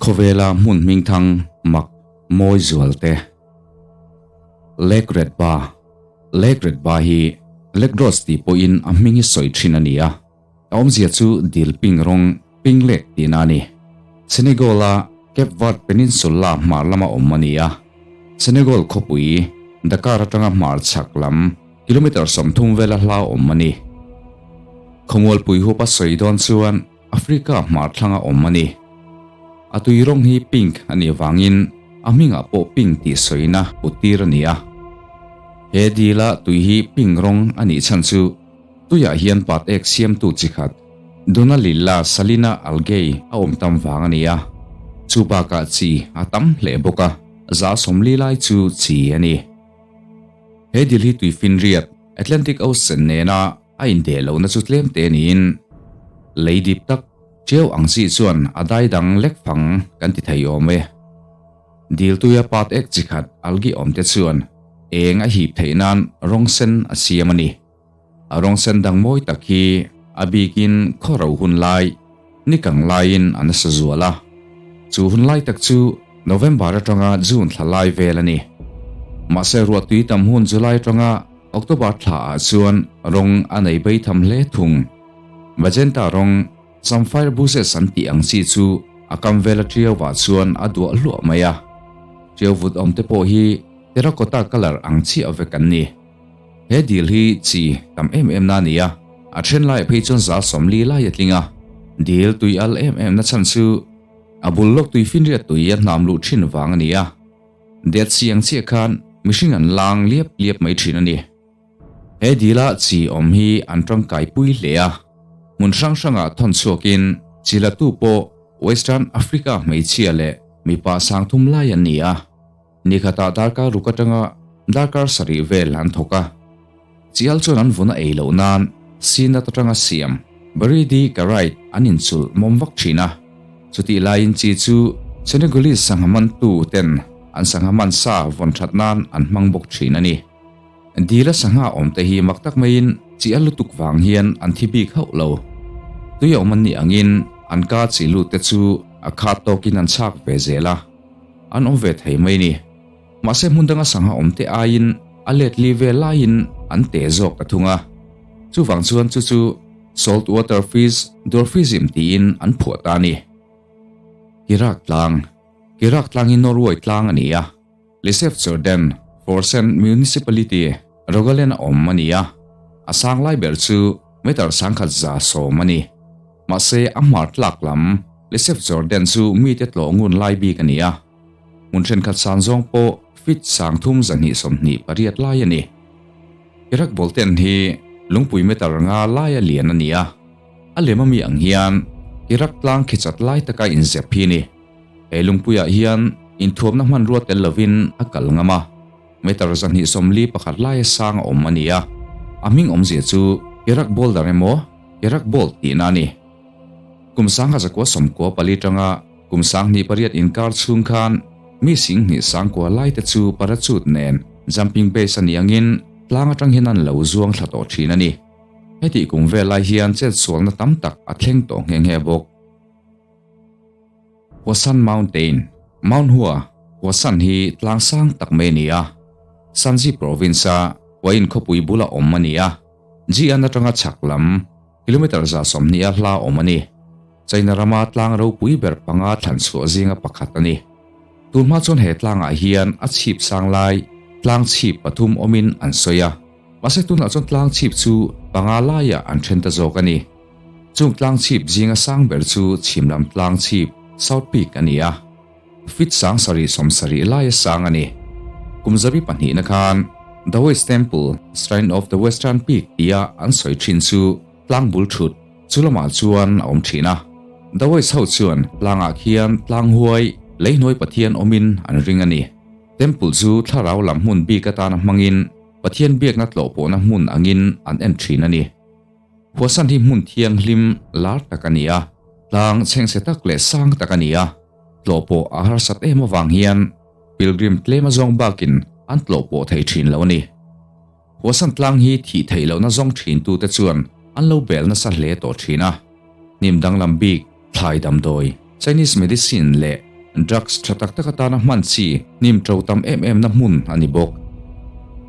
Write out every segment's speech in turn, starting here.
Khawvela hmun hmingthang mak mawi zual te. Lake Red Ba Lake Red Ba hi Lake Rose tih pawhin a hming hi sawi thin a ni a, a awmzia chu dil ping rawng, pink lake tihna a ni. Senegal-a Cape Verde Peninsula hmar lama awm a ni a, Senegal khawpui Dakar atanga hmar chhak lam kilometre 30 vela hla awm a ni. Khawmualpui hupa sawi dawn chuan Africa hmar thlanga awm a ni. A tui rawng hi pink a nih vangin a hmingah pawh pink tih sawina put tir a ni a. He dila tui hi pink rawng a nih chhan chu tuiah hian pat ek siamtu chi khat Dunalilla salina algae a awm tam vang a ni a. Chu bakah chi a tam hle bawk a, 40 lai chu chi a ni. He dil hi tui finriat Atlantic Ocean nena A indeh lohna chu tlem te niin lei dip tak ṭiau ang chi chuan a dai dang lek fang kan ti thei awm e. Dil tuia pat ek chi khat algae awm te chuan eng a hip theih nan rawng sen a siam a ni. A rawng sen dang mawi tak hi a bikin khaw ro hun lai, ni kang laiin a nasa zual a. Chu hun lai tak chu November atanga June thla lai vel a ni. Mahse ruahtui tam hun July atanga October thla ah chuan rawng a nei bei tham hle thung. Magenta rawng, Samphire bushes an tih ang chi chu a kam vela ṭiau ah chuan a duah hluah mai a. Ṭiau vut awm te pawh hi terracotta colour ang chiah vek an ni. He dil hi chi tam em em na a ni a, a then laiah phei chuan 40 lai a tling a. Dil tui al em em na chhan chu a bul lawk tui finriat tui a hnam luh thin vang a ni a. Dead Sea ang chiah khan mihring an lang liap liap mai thin a ni. He dila chi awm hi an tangkai pui hle a, hmun hrang hrangah thawn chhuakin chi latu pawh Western Africa hmeichhia leh mipa 30 lai an ni a. Nikhatah darkar ruk atanga darkar 7 vel an thawk a. Chial chuan an vun a ei loh nan Sinat atanga siam Baridi Karite an inchulh mawm vak thin a. Chutih laiin chi chu Senegalese sangha mantu ten an sangha man sa vawn that nan an hmang bawk thin a ni. Dila sangha awm te hi mak tak maiin chi a lutuk vang hian an thi bik hauh lo. Tui awm an nih angin an ka chi lut te chu a khat tawkin an chhak ve zel a, an awm ve thei mai ni. Mahse hmun danga sangha awm te aiin a let li vel laiin an te zawk ta thung a. Chuvang chuan chu chu salt water fish dwarfism tiin an phuah ta a ni. Iraq tlang Iraq tlang hi Norway tlang a ni a, Lysefjorden, Forsen Municipality, Rogaland a awm a ni a. A sang lai ber chu meter 1110 a ni. Mahse a hmar tlak lam Lysefjorden chu mite tlawh ngun lai bik a ni a. Hmun thenkhat san zawng pawh feet 3228 lai a ni. Iraq Bolten hi lungpui meter nga laia lian a ni a, a lem ami ang hian Iraq tlang khichat lai taka inzep hi a ni. He lungpuiah hian inthuamna hmanrua tel lovin a kal ngam a, meter 241 laia sang a awm a ni a, a hming awmzia chu Iraq Boulder emaw Iraq Bolt tihna a ni. Kum 1994 tanga Kum 2008 inkar chhung khan mi 29,000 lai te chu parachute nen jumping base a nih angin tlang atang hian an lo zuang thla tawh thin a ni. Hetih kum vel lai hian chetsualna tam tak a thleng tawh nghe nghe bawk. Huasan Mountain, Mount Hua, Huasan hi tlang sang tak mai a ni a, Shanxi Province-a Huayin khawpui bula awm a ni a, Ji'an atanga chhak lam kilometre 120 a hla awm a ni. China rama tlang ropui ber panga thlan chhuah zinga pakhat a ni. Tun hma chuan he tlangah hian a chhip sang lai tlang chhip pathum awmin an sawi a, mahse tunah chuan tlang chhip chu panga laiah an then ta zawk a ni. Chung tlang chhip zinga sang ber chu chhim lam tlang chhip, South Peak, a ni a, feet 770 laia sang a ni. Kum zabi pahnihna khan The West Temple, Shrine of the Western Peak tia an sawi thin chu tlang bul thut, Chu lamah chuan a awm thin a. Daoist ho chuan tlangah khian tlang huai leihnuai Pathian awmin an ring a ni. Temple chu thlarau lam hmun bik atana hmangin Pathian biakna tlawhpawhna hmun angin an en thin a ni. Huasan hi hmun thianghlim lar tak a ni a, tlang chhengchhe tak leh sang tak a ni a, tlawhpawh a harsat em avang hian pilgrim tlem azawng bakin an tlawhpawh thei thin lo a ni. Huasan tlang hi thih theih lohna zawng thintute chuan an lo bel nasa hle tawh thin a. Hnim danglam bik, thlai damdawi, Chinese medicine leh Drugs tha tak tak atana hman chi hnim to tam em em na hmun a ni bawk.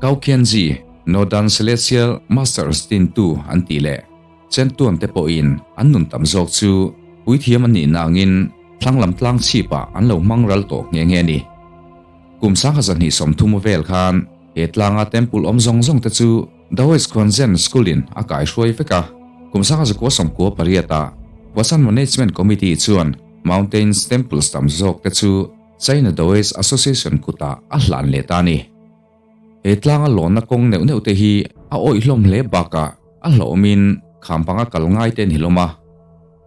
Kaukianji, Northern Celestial Masters dintu an tih leh Chentuan te pawhin an nun tam zawk chu puithiam an nihna angin thlanglam tlang chhipah an lo hmang ral tawh nghe nghe a ni. Kum 2023 vel khan he tlanga temple awm zawng zawng te chu Daoist Quanzhen School-in a kaihruai vek a. Kum 1998 ah Huasan Management Committee chuan Mountains Temples tam zawk te chu China Daoist Association kutah a hlan leh ta a ni. He tlanga lawnna kawng neuh neuh te hi a awih hlawm hle bakah a hlauhawmin kham panga kal ngai te an hlawm a.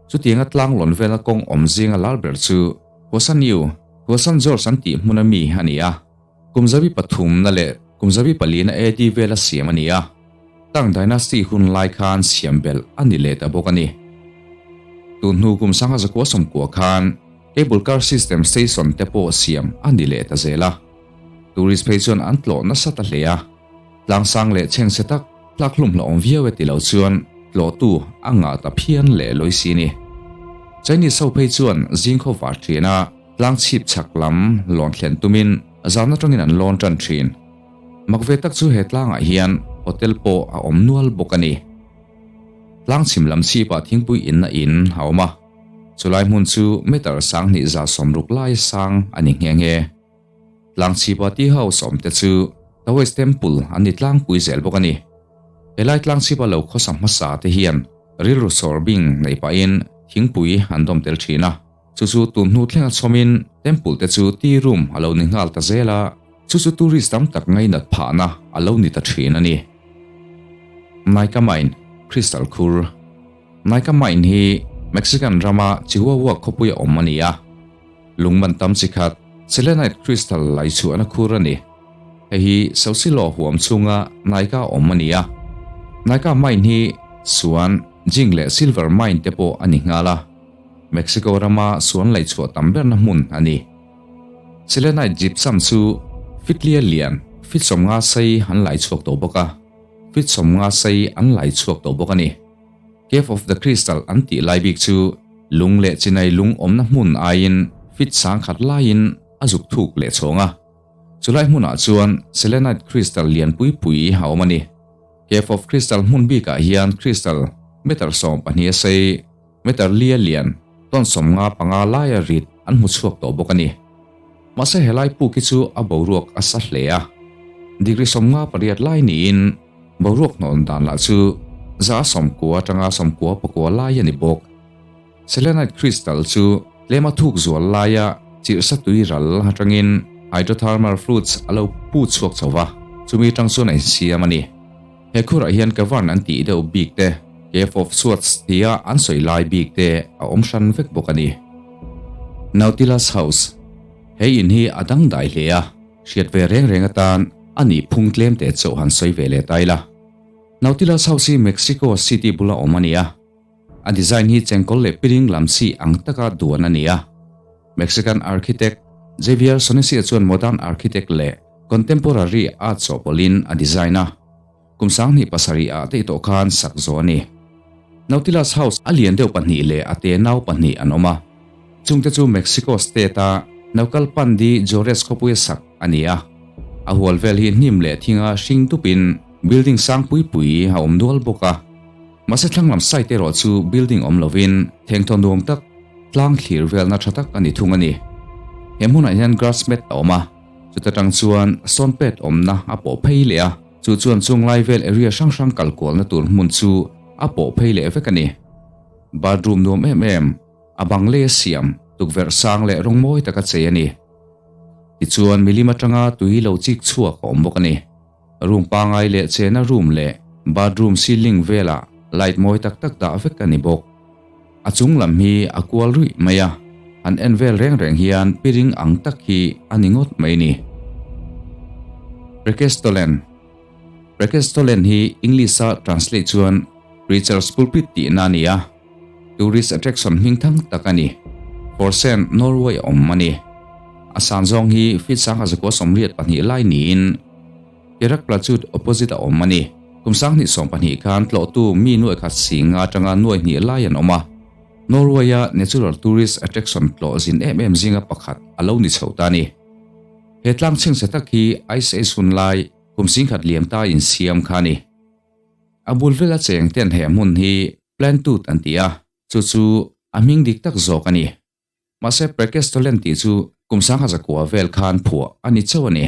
Chutianga tlang lawn velna kawng awm zinga lar ber chu Huasan Yu, Huasan George an tih hmuna mi a ni a. Kum zabi pathumna leh kum zabi palina AD vela siam a ni a. Tang Dynasty hun lai khan siam belh a ni leh ta bawk a ni. Tun hnu kum 1990 khan Cable Car System Station te pawh siam a ni leh ta zel a. Tourist phei chuan an tlawh nasa ta hle a. Tlangsang leh chhengchhe tak tlak hlum hlauhawm viau e ti lo chuan tlawhtu a ngah ta phian leh lawi si ni. Chinese ho phei chuan zingkhaw var thin a, tlang chhip chhak lam lawn thlen tumin zan atangin an lawn tan thin. Mak ve tak chu he tlangah hian hotel pawh a awm nual bawk a ni. Tlang chhim lam chhipah thingpui inna in a awm a, chulai hmun chu meter 2160 lai sang a ni nghe nghe. Tlangchhipa tea house awm te chu Taoist Temple an ni tlangpui zel bawk a ni. Helai tlangchhipa lo khawsa hmasa te hian rilru sawr bing nei pahin thingpui an dawm tel thin a, chu chu tun hnu thlenga chhawmin temple te chu tea room a lo ni nghal ta zel a, chu chu tourist tam tak ngainat phahna a lo ni ta thin a ni. Naica Mine, Crystal Khur. Naica Mine hi Mexican rama Chihuahua khawpuia awm a ni a. Lungman tam chi khat, selenite crystal lai chhuahna khur a ni. Hei hi Saucillo huam chhunga Naica awm a ni a. Naica mine hi suan, zinc leh silver mine te pawh a ni nghal a. Mexico rama suan lei chhuah tam berna hmun a ni. Selenite gypsum chu fitlia lian, fit 50 sei an lai chhuak tawh bawk a. Fit 50 sei an lai chhuak tawh bawk a ni. Cave of the Crystal an tih lai bik chu lung leh chinai lung awmna hmun aiin fit 1000 laiin a zuk thuk leh chhawng a. Chulai hmunah chuan selenite crystal lian pui pui a awm a ni. Cave of Crystal hmun bikah hian crystal meter 12 a sei, meter lia lian, ton 55 laia rit an hmu chhuak tawh bawk a ni. Mahse helai puk hi chu a boruak a sa hle a, degree 58 lai niin Boruak hnawn dan lah chu 190 atanga 99 lai a ni bawk. Selenite crystal chu tlema thuk zual laia chirhsa tui ral atangin hydrothermal fluids a lo pu chhuak chho va, chumi atang chuan a insiam a ni. He khurah hian cavern an tih deuh bik te, Cave of Swords tia an sawi lai bik te a awm hran vek bawk a ni. Nautilus House, He in hi a dangdai hle a. Hriat ve reng reng atan a nih phung tlem te chauh han sawi ve leh ta ila. Nautilus House hi Mexico City bula awm a ni a. A design hi chengkawl leh piring lam chi ang taka duan a ni a. Mexican architect Javier Sonesia chuan modern architect leh contemporary art chawhpawlhin a design a. Kum 2007 ah te tawh khan sak zawh a ni. Nautilus House a lian deuh pahnih leh a te nau pahnih an awm a. Chungte chu Mexico State a Naucalpan de Juarez khawpuia sak a ni a. A hual vel hi hnim leh thinga hring dupin building sang pui pui a awm nual bawk a. Mahse thlanglam site erawh chu building awm lovin thengthaw nuam tak tlang thlir velna tha tak a ni thung a ni. He hmunah hian grass mat a awm a, chuta tang chuan stone pad awmna a pawh phei leh a. Chu chuan chunglai vel area hrang hrang kal kualna tur hmun chu a pawh phei leh vek a ni. Bathroom nuam em em, a bang lei a siam, tukverh sang leh rawng mawi taka chei a ni. Tichuan milim atanga tui lo chik chhuak a awm bawk a ni. Room pangai leh chena room leh bathroom ceiling velah light mawi tak tak dah vek a ni bawk. A chung lam hi a kual ruih mai a, han en vel reng reng hian piring ang tak hi a ni ngawt mai ni. Preikestolen Preikestolen hi English-a translate chuan Preacher's Pulpit tihna a ni a, tourist attraction hming thang tak a ni. Forsen, Norway a awm a ni. A san zawng hi feet 1182 lai niin Iraq Placut opposite a awm a ni. Kum 2020 khan tlawhtu mi 1050 atanga 2,000 lai an awm a. Norway-a natural tourist attraction tlawh zin em em zinga pakhat a lo ni chho ta a ni. He tlang chhengchhe tak hi Ice Age hun lai kum singkhat liam ta insiam kha a ni. A bul vela cheng ten he hmun hi Plantut an ti a, chu chu a hming dik tak zawk a ni. Mahse Preikestolen tih chu kum sangha zakua vel khan phuah a ni chauh a ni.